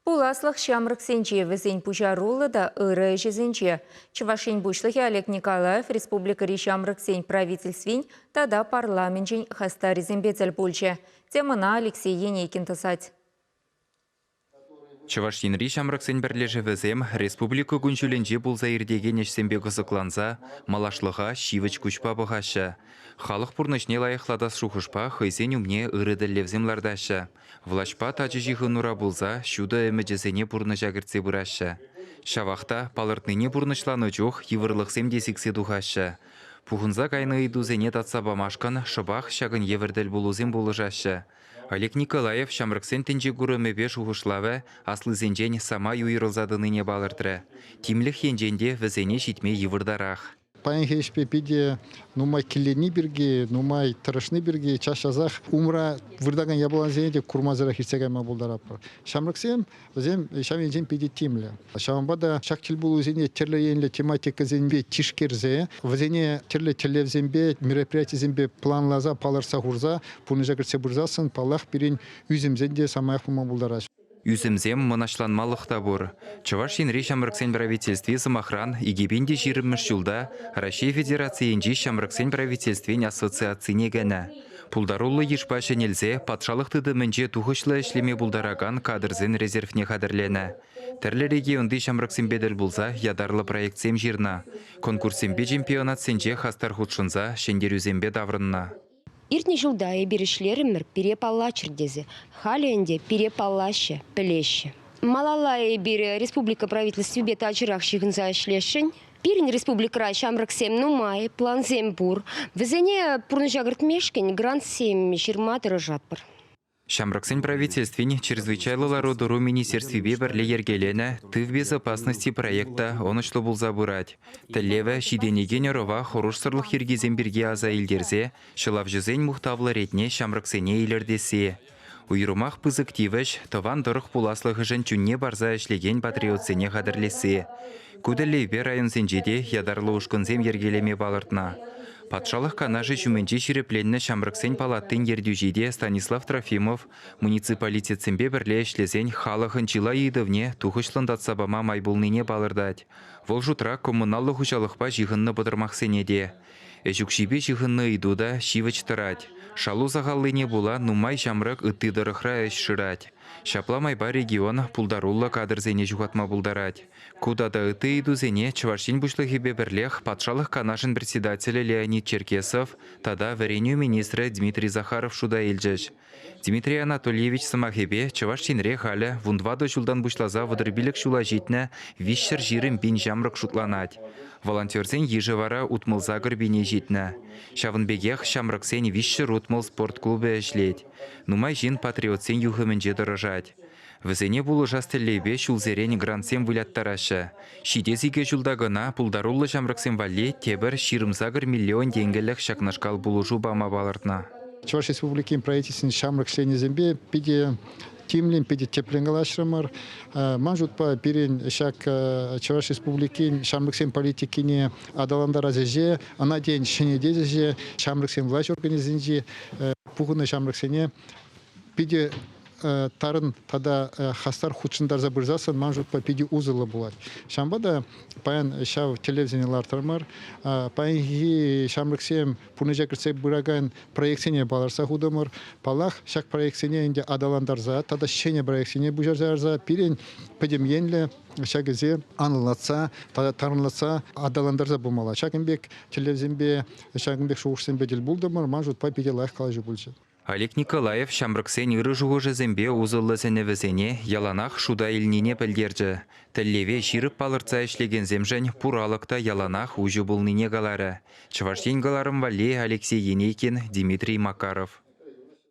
Пуласлӑх ҫамрӑксенче, вӗсен пуҫаруллӑ та ырӑ ӗҫӗсенче. Чӑваш Ен Пуҫлӑхӗ Олег Николаев республикӑри ҫамрӑксен правительствин тата парламенчӗн хастарӗсемпе тӗл пулчӗ. Темӑна Алексей Енейкин тӑсать. Чӑваш Енри ҫамрӑксен пӗрлешӗвӗсем республика кун-ҫулӗнче пулса иртекен ӗҫсемпе кӑсӑкланса малашлӑха ҫивӗч куҫпа пӑхаҫҫӗ. Халӑх пурнӑҫне лайӑхлатас шухӑшпа хӑйсен умне ырӑ тӗллевсем лартаҫҫӗ. Влаҫпа тачӑ ҫыхӑнура пулса ҫутӑ ӗмӗчӗсене пурнӑҫа кӗртсе пыраҫҫӗ. Ҫавах та палӑртнине пурнӑҫланӑ чух йывӑрлӑхсем те сиксе тухаҫҫӗ. Пухӑнса кайнӑ ыйтусене татса памашкӑн шӑпах ҫакӑн евӗр тӗлпулусем пулӑшаҫҫӗ. Олег Николаев ҫамрӑксен тӗнчекурӑмӗпе шухӑшлавӗ аслисенчен самай уйрӑлса тӑнине палӑртрӗ. Тимлӗх енчен те вӗсене ҫитме йывӑртарах. Паянхи ӗҫпе питӗ нумай киленни пирки, нумай тӑрӑшни пирки час-часах умра выртакан япаласене те курмасӑрах иртсе кайма пултаратпӑр. Ҫамрӑксем вӗсем ҫав енчен питӗ тимлӗ. Ҫавӑнпа та ҫак тӗлпулусене тӗрлӗ енлӗ тематикӑсемпе тишкерсе, вӗсене тӗрлӗ тӗллевсемпе, мероприятисемпе планласа, палӑртса хурса пурнӑҫа кӗртсе пырсассӑн, паллах, пирӗн ӳсӗмсем те самаях пулма пултараҫҫӗ. Ӳсӗмсем мӑнаҫланмалӑх та пур. Чӑваш Енри ҫамрӑксен правительстви, сӑмахран, 2020-мӗш ҫулта Раҫҫей Федерацийӗнчи ҫамрӑксен правительствин ассоциацине кӗнӗ. Пултаруллӑ йышпа ҫӗнелсе патшалӑх тытӑмӗнче тухӑҫлӑ ӗҫлеме пултаракан кадрсен резервне хатӗрленӗ. Тӗрлӗ регионти ҫамрӑксемпе тӗл пулса ятарлӑ проектсем ҫырнӑ, конкурссемпе чемпионатсенче хастар хутшӑнса ҫӗнтерӳсемпе таврӑннӑ. Иртнӗ ҫулта эпир ӗҫлерӗмӗр пире паллаччӑр тесе. Халӗ ӗнтӗ пире паллаҫҫӗ, пӗлеҫҫӗ. Малалла эпир республика правительствипе тачӑрах ҫыхӑнса ӗҫлесшӗн. Пирӗн республикӑра ҫамрӑксем нумай, плансем пур. Вӗсене пурнӑҫа кӗртмешкӗн грантсем ҫырма тӑрӑшатпӑр. Ҫамрӑксен правительствин чрезвычайлӑ лару-тӑру министерствипе пӗрле йӗркеленӗ «Ты в безопасности» проект та ӑнӑҫлӑ пулса пырать. Тӗллевӗ ҫитӗнекен ӑрӑва хӑрушсӑрлӑх йӗркисем пирки аса илтерсе ҫӑлавҫӑсен мухтавлӑ ретне ҫамрӑксене илӗртесси. Уйрӑмах пысӑк тивӗҫ тӑван тӑрӑх пуласлӑхӗшӗн чунне парса ӗҫлекен патриотсене хатӗрлесси. Ку тӗллевпе районсенче те ятарлӑ ушкӑнсем йӗркелеме палӑртнӑ. Патшалӑх Канашӗ ҫумӗнче ҫирӗпленнӗ Ҫамрӑксен палатин ертӳҫи те Станислав Трофимов муниципалитетсемпе пӗрле ӗҫлесен халӑхӑн чылай ыйтӑвне тухӑҫлӑн татса пама май пулнине палӑртать. Вӑл шутра коммуналлӑ хуҫалӑхпа ҫыхӑннӑ пӑтӑрмахсене те. Ӗҫ укҫипе ҫыхӑннӑ ыйту та ҫивӗч тӑрать. Шалу сахаллине пула нумай ҫамрӑк ытти тӑрӑхра ӗҫ шырать. Ҫапла майпа регион пултаруллӑ кадрсене ҫухатма пултарать. Ку тата ытти ыйтусене Чӑваш Ен Пуҫлӑхӗпе пӗрлех Патшалӑх Канашӗн председателӗ Леонид Черкесов тата вӗренӳ министрӗ Дмитрий Захаров шута илчӗҫ. Дмитрий Анатольевич сӑмахӗпе Чӑваш Енре халӗ 14 ҫултан пуҫласа 35 ҫула ҫитнӗ 320 пин ҫамрӑк шутланать. Волонтерсен йышӗ вара 68 пине ҫитнӗ. Ҫавӑн пекех ҫамрӑксен 360 спорт клубӗ ӗҫлет. Нумай ҫын патриотсен юхӑмӗнче тӑрӑшать. Вӗсене пулӑшас тӗллевпе ҫулсерен грантсем выляттараҫҫӗ. Ҫитес икӗ ҫулта кӑна пултаруллӑ ҫамрӑксем валли тепӗр 28 миллион тенкӗлӗх ҫакнашкал пулӑшу пама палӑртнӑ. Чӑваш Республикин правительствин ҫамрӑк членӗсемпе питӗ тимлӗн, питӗ тӗплӗн калаҫрӑмӑр. Ман шутпа, пирӗн ҫак Чӑваш Республикин ҫамрӑксен политикине аталантарас ӗҫе, ӑна тен ҫӗнетес ӗҫе ҫамрӑксен влаҫ органӗсенчи пухӑннӑ ҫамрӑксене питӗ тарӑн тата хастар хутшӑнтарса пырсассӑн ман шутпа питӗ усӑллӑ пулать. Ҫавӑнпа та паян ҫав тӗллевсене лартрӑмӑр. Паянхи ҫамрӑксем пурнӑҫа кӗртсе пыракан проектсене палӑртса хутӑмӑр. Паллах, ҫак проектсене ӗнтӗ аталантарса тата ҫӗнӗ проектсене пуҫарса ярса пирӗн пӗтӗм енлӗ ҫак ӗҫе анлӑлатса тата тарӑнлатса аталантарса пымалла. Ҫакӑн пек тӗллевсемпе, ҫакӑн пек шухӑшсемпе тӗл пултӑмӑр. Ман шутпа питӗ лайӑх калаҫу пулчӗ. Олег Николаев ҫамрӑксен ырӑ шухӑшӗсемпе усӑллӑ сӗнӗвӗсене яланах шута илнине пӗлтерчӗ. Тӗллеве ҫирӗп палӑртса ӗҫлекенсемшӗн пур алӑк та яланах уҫӑ пулнине каларӗ. Чӑваш Ен кӑларӑм валли Алексей Енейкин, Дмитрий Макаров.